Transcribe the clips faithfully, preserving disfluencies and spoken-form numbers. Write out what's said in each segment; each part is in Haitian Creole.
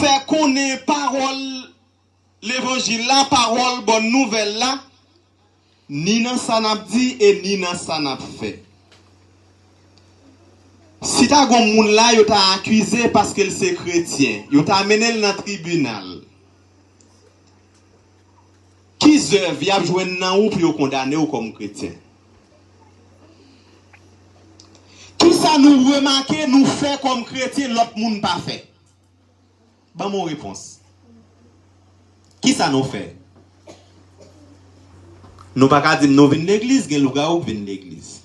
fè konnen pawòl levanjil la, pawòl bòn nouvèl la, ni nan sa n ap di e ni nan sa n ap fè. Si ta gon moun la, yo ta akize paske l se kretyen, yo ta mennen l nan tribinal. Ki zèv y ap jwenn nan ou pou yo kondane w kòm kretyen? Kisa nou remake nou fè kòm kretyen lòt moun pa fè? Ban m yon repons. Kisa nou fè? Nou pa ka di m nou vin legliz, gen lougawou k vin legliz.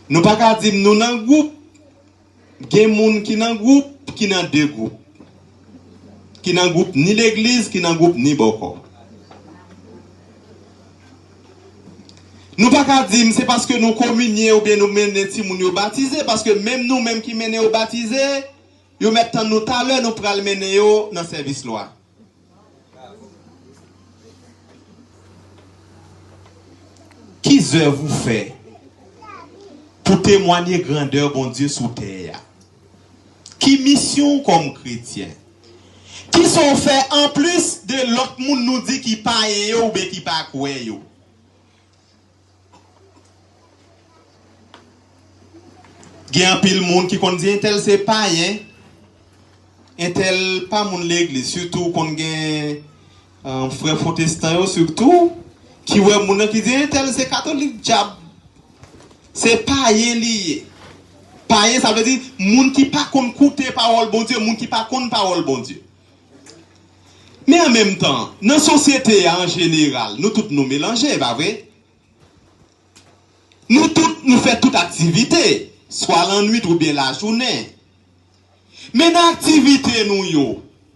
Nou pa ka di m nou nan gwoup, gen moun ki nan gwoup, ki nan de gwoup. Ki nan gwoup ni legliz, ki nan gwoup ni bòkò. Nou pa ka di m se paske nou kominye oubyen nou mennen timoun yo batize, paske menm nou menm ki mennen yo batize, yo mèt tann nou talè nou pral mennen yo nan sèvis lwa. Ki zèv ou fè pou temwanye grandè Bondye sou tè a? Ki misyon w kòm kretyen? Kisa w fè anplis de lòt moun nou di ki payen yo oubyen ki pa kwè yo? Gen anpil moun ki konn di entèl se payen, entèl pa moun legliz, sitou konn gen, um, frè pwotestan yo sitou, ki wè moun nan ki di entèl se katolik dyab, se payen li ye. Payen, sa vle di moun ki pa konn koute pawòl Bondye, moun ki pa konn pawòl Bondye. Men an menm tan, nan sosyete a an jeneral, nou tout nou melanje, pa vre? Nou tout, nou fè tout aktivite, swa lannwit oubyen lajounen. Men nan aktivite nou yo,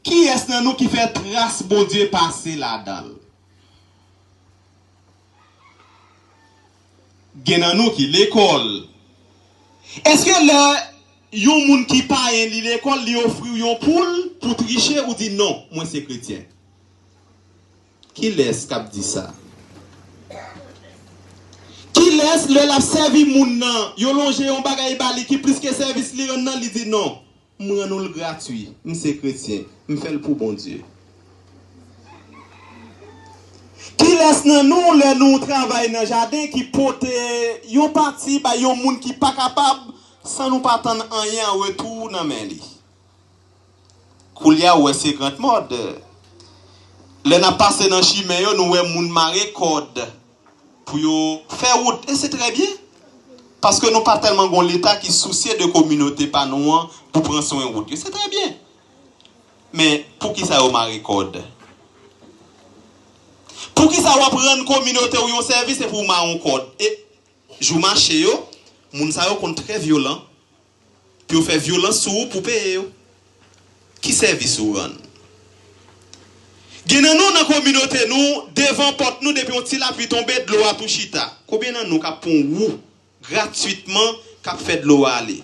kiyès nan nou ki fè tras Bondye pase ladan l? Gen nan nou ki lekòl. Èske lè yon moun ki payen li lekòl, li ofri w yon poul pou triche, ou di, "Non, mwen se kretyen"? Kilès k ap di sa? Kilès, lè l ap sèvi moun nan, yo lonje yon bagay ba li ki plis ke sèvis li rann nan, li di, "Non, m rann ou l gratwi, m se kretyen, m fè l pou Bondye"? Kilès nan nou, lè nou travay nan jaden, ki pote yon pati bay yon moun ki pa kapab, san nou pa tann anyen an retou nan men li? Koulye a, ou wè se grandmòd. Lè n ap pase nan chimen yo, nou wè moun mare kòd pou yo fè wout. E se trè byen. Paske nou pa tèlman gon Leta ki sousye de kominote pa nou an pou pran swen wout yo. Se trè byen. Men, poukisa yo mare kòd? Poukisa w ap rann kominote w yon sèvis epi w mare yon kòd? E jou mache yo, moun sa yo konn trè vyolan. Pou yo fè vyolans sou ou pou peye yo. Ki sèvis ou rann? Gen nan nou nan kominote nou, devan pòt nou, depi yon ti lapli tonbe, dlo a tou chita. Konbyen nan nou k ap pran yon wou gratwitman k ap fè dlo a ale?